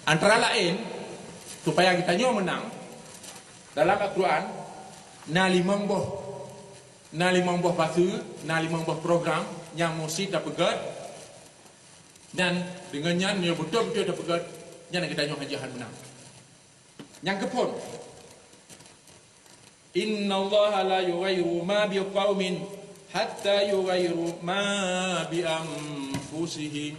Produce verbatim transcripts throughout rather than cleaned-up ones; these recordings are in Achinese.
Antara laén, supaya geutanyoe meunang, dalam Al-Quran na limong boh, na limong boh fase, na limong boh program nyang musti tapeugét, dan deungon nyan, meunyoe beutôi-beutôi tapeugét, nyan geutanyoe hana jihan meunang. Nyang keuphôn, "Innallaha la yughayyiru ma biqaumin hatta yughayyiru ma bi anfusihim."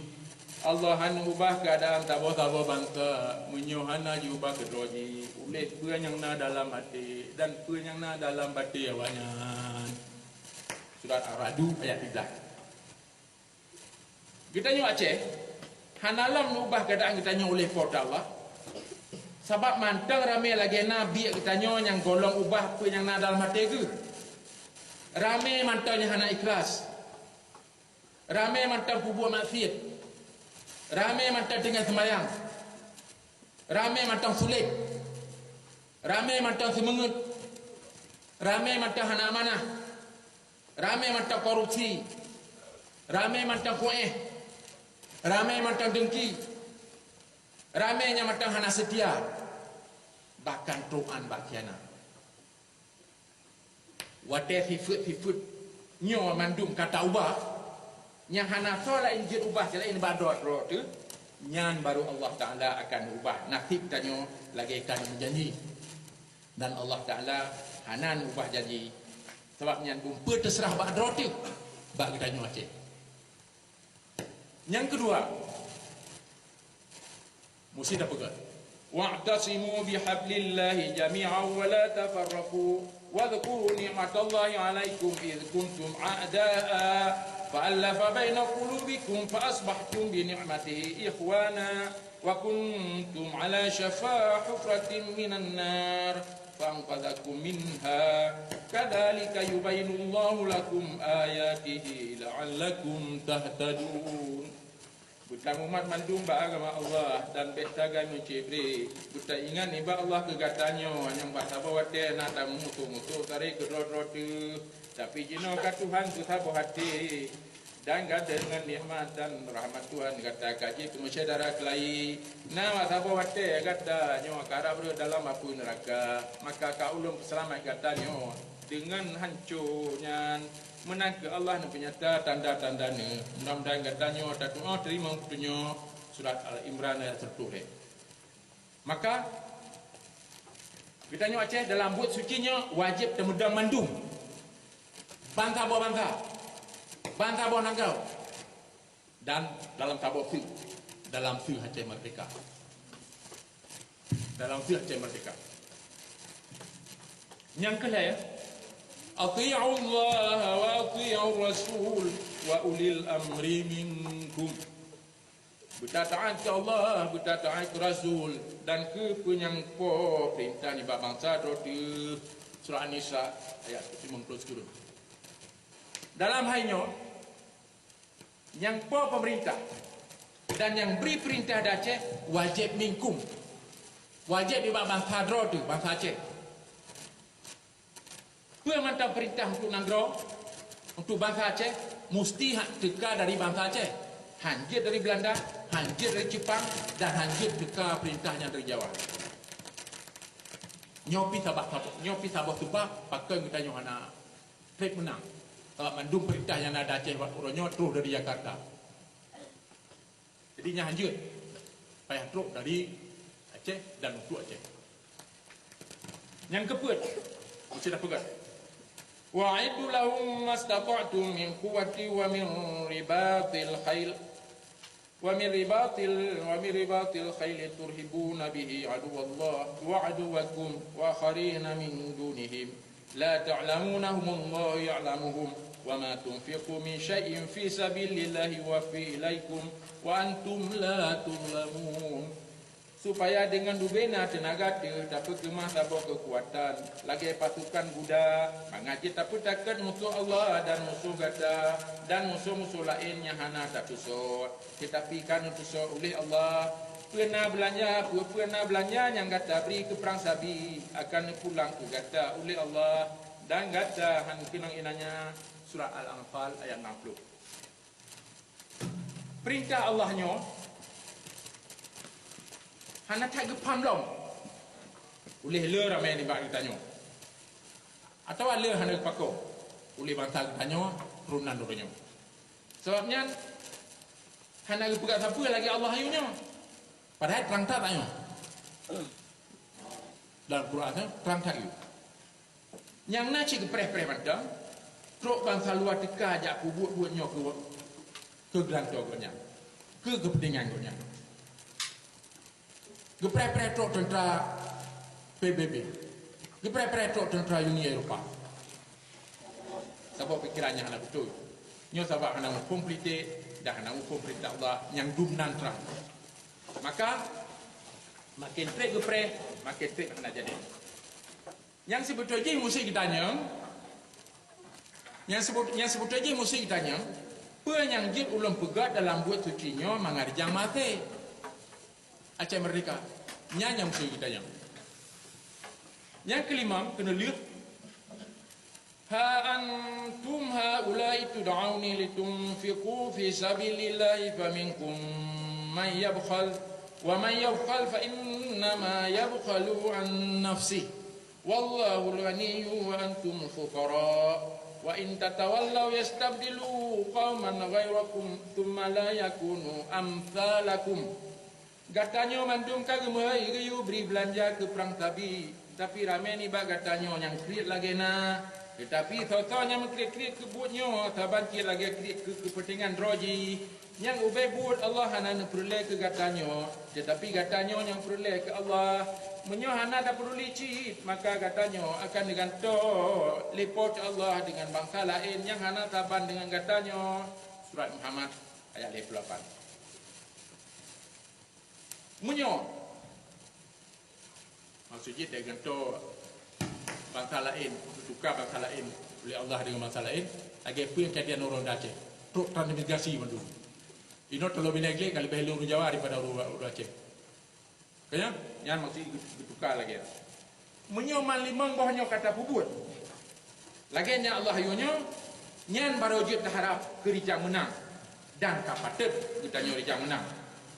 Allah hana ubah keuadaan saboh-saboh bansa meunyoe hana jiubah keudroe jih uléh peue nyang na dalam até dan peue nyang na dalam batée awaknyan. Surat Ar-Ra'du ayat tiga belas. Geutanyoe Aceh hana lom neuubah keuadaan geutanyoe uléh Po teu Allah, sabab mantong ramé lagée na biek geutanyoe nyang gohlom ubah peue nyang na dalam até geuh. Ramé mantong nyang hana ikhlas, ramé mantong peubuet maksiet, ramé mantong tinggai seumayang, ramé mantong sulet, ramé mantong seumeungeut, ramé mantong hana amanah, ramé mantong korupsi, ramé mantong kuéh, ramé mantong deungki, ramé nyang mantong hana seutia, bahkan trok án bak khianat. Watée sifeuet-sifeuet nyoe mandum ka taubah, nyang hana soe laén jeuet ubah laén bak droe-droe teuh, nyan baru Allah Taala akan ubah naseb tanyoe lagée ka meujanji. Dan Allah Taala hana ubah janji, sabab nyan beumpeuet teuseurah bak droe teuh, bak geutanyoe Aceh. Nyang keudua, musti tapeugah, "Wa'tasimu bihablillahi jami'an wa la tafarraqu, wadhkuru ni'matallahi 'alaikum idh kuntum a'da'a, fa'allafa baina qulubikum fa asbahtum bi ni'matihi ikhwana, wa kuntum 'ala syafa hufratin minan nar, fa anqadhakum minha, kadzalika yubayyinullahu lakum ayatihi la'allakum tahtadun." Beutamumat mandum bak agama Allah dan bék tagai meucibre. Beutaingat nibak Allah keu gata nyoe nyang bak saboh watée na tamusoh-musoh tarek keudroe-droe teuh, tapi jinoe ka Tuhan beusaboh até. Dan gata deungon nikmat dan rahmat Tuhan gata ka jeuet keu meusyedara keulayi. Na bak saboh watée gata nyoe karab rhot dalam apui neuraka, maka ka Ulôn peuseulamat gata nyoe deungon hanco nyan. Meunan kheueh Allah neupeunyata tanda-tanda Neuh. Mudah-mudahan gata nyoe tatuoh teurimong peutunyok. Surat Al Imran ayat seratus lhée. Maka, geutanyoe Aceh dalam buet suci nyoe wajéb teumeudong mandum, bansa boh bansa, bansa boh nanggroe, dan dalam saboh su, dalam su Aceh Merdeka. Dalam su Aceh Merdeka. Nyang keulhée, "Ati'ullaha wa ati'ur rasul wa ulil amri minkum." Beutaat keu Allah, beutaat keu Rasul, dan keu peue nyang po peurintah nibak bansa droe teuh. Surah An-Nisa ayat limong ploh sikureueng. Dalam hai nyoe, nyang po peumeurintah dan nyang bri peurintah di Aceh wajéb minkum, wajéb nibak bansa droe teuh, bansa Aceh. Peue mantong peurintah untuk nanggroe, untuk bansa Aceh, musti hak teuka dari bansa Aceh. Han jeuet dari Beulanda, han jeuet dari Jeupang, dan han jeuet teuka peurintah nyang dari Jawa. Nyoe pih sabab, nyoe pih saboh seubab pakon geutanyoe hana treb meunang. Sabab mandum peurintah nyang na di Aceh uroe nyoe troh dari Jakarta. Jadi, nyan han jeuet payah trok dari Aceh dan untuk Aceh. Nyang keupeuet, meusti tapeugah, "Wa a'iddu lahum mastata'tum min quwwati wa min ribatil khail, wa min ribatil, wa min ribatil khail turhibuna bihi aduwallah wa aduwakum wa akharina min dunihim." La ta'lamunahumullahu ya'lamuhum, wa ma tunfiqu min syai'in fi sabilillahi yuwaffi ilaikum, wa antum la tuzlamun. Supaya deungon bubena teunaga teuh tapeukeumah saboh keukuatan, lagée pasukan guda, mangat jeuet tapeutakot musoh Allah dan musoh gata, dan musoh-musoh laén nyang hana tatusoe. Teutapi ka neutusoe uleh Allah, peue na beulanja, peue-peue na beulanja nyang gata bri keu prang sabi, akan neupulang keu gata uleh Allah, dan gata han keunong inan nyan. Surat Al-Anfal ayat enam puluh. Peurintah Allah nyoe Hana that geupham lom uleh le ramé nibak geutanyoe, atawa le hana geupako uleh bansa geutanyoe, turonan droe nyoe. Sabab nyan hana geupeugah sapeue lagée Allah ayue nyoe. Padahai trang that ayue. Dalam Quran nyan trang that ayue. Nyang na cit geupreh-preh mantong, trok bansa luwa teuka jak peubuet buet nyoe keu, keu geulantoe gobnyan, keu keupeuntengan gobnyan. Geupreh-preh trok teuntra P B B, geupreh-preh trok teuntra Uni Eropa. Saboh pikeran nyang hana beutôi. Nyoe sabab hana muphom politik dan hana muphom peurintah Allah nyang dum nan trang. Maka, maken treb geupreh, maken treb hana jadi. Nyang sibeutôi jih musti geutanyong, nyang sibeut-, nyang sibeutôi jih musti geutanyong, peue nyang jeuet ulôn peugah dalam buet suci nyoe mangat rijang maté? Aceh Merdeka. Nyan nyang musti geutanyong. Nyang keulimong, keuneulheueh, ha antum haula'i tud'auna litunfiqu fi sabilillahi faminkum man yabkhal, wa man yabkhal fa innama yabkhalu an nafsih. Wallahul ghaniyyu wa antumul fuqara, wa in tatawallaw yastabdilu qauman ghairakum tsumma la yakunu amsalakum. Gatanyoe mandum ka geumeuhôi geuyue bri beulanja keu prang sabi, tapi ramé nibak gatanyoe nyang kriet lagée na. Teutapi soe-soe nyang meukriet-kriet keu buet nyoe saban cit lagée kriet keu keupeuntengan droe jih. Nyang ubé buet Allah hana neupeureulée keu gatanyoe, teutapi gatanyoe nyang peureulée keu Allah. Meunyoe hana tapeuduli cit, maka gatanyoe akan neugantoe lé Po teu Allah deungon bansa laén nyang hana saban deungon gatanyoe. Surat Muhammad ayat lhée puluh lapan. Meunyoe Maksud jih, teugantoe bansa laén, teutuka bansa laén uleh Allah deungon bansa laén, lagée peue nyang kejadian ureuëng Aceh. Trok transmigrasi mandum. Inoe teuloe binéh gleh ka leubeh lé ureuëng Jawa daripada ureuëng, ureuëng Aceh. Ka nyan? Nyan maksud jih geutuka lagée nyan. Meunyoe man limong boh nyoe ka tapeubuet, lagée nyan Allah yue nyoe, nyan barô jeuet taharab keu rijang meunang, dan ka patôt geutanyoe rijang meunang.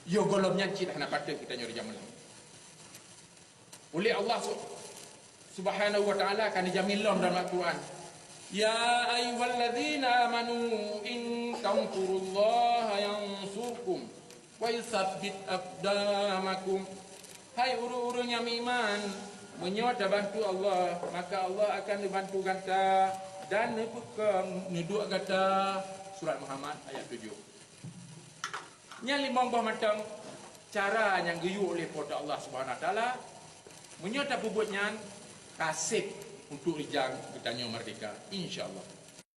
Yoh gohlom nyan cit hana patôt geutanyoe rijang meunang. Uleh Allah Su-, Subhanahu wa Ta'ala ka neujamin lom dalam Al-Quran, "Ya ayyuhalladzina amanu in tansurullaha yansurkum wa yutsabbit aqdamakum." Hai ureuëng-ureuëng nyang meuiman, meunyoe tabantu Allah, maka Allah akan neubantu gata dan neupeukong neuduek gata. Surat Muhammad ayat tujoh. Nyan limong boh mantong cara nyang geuyue uleh Po teu Allah Subhanahu Wa Taala. Meunyoe tapeubuet nyan, ka sép untuk rijang geutanyoe merdeka, insya Allah.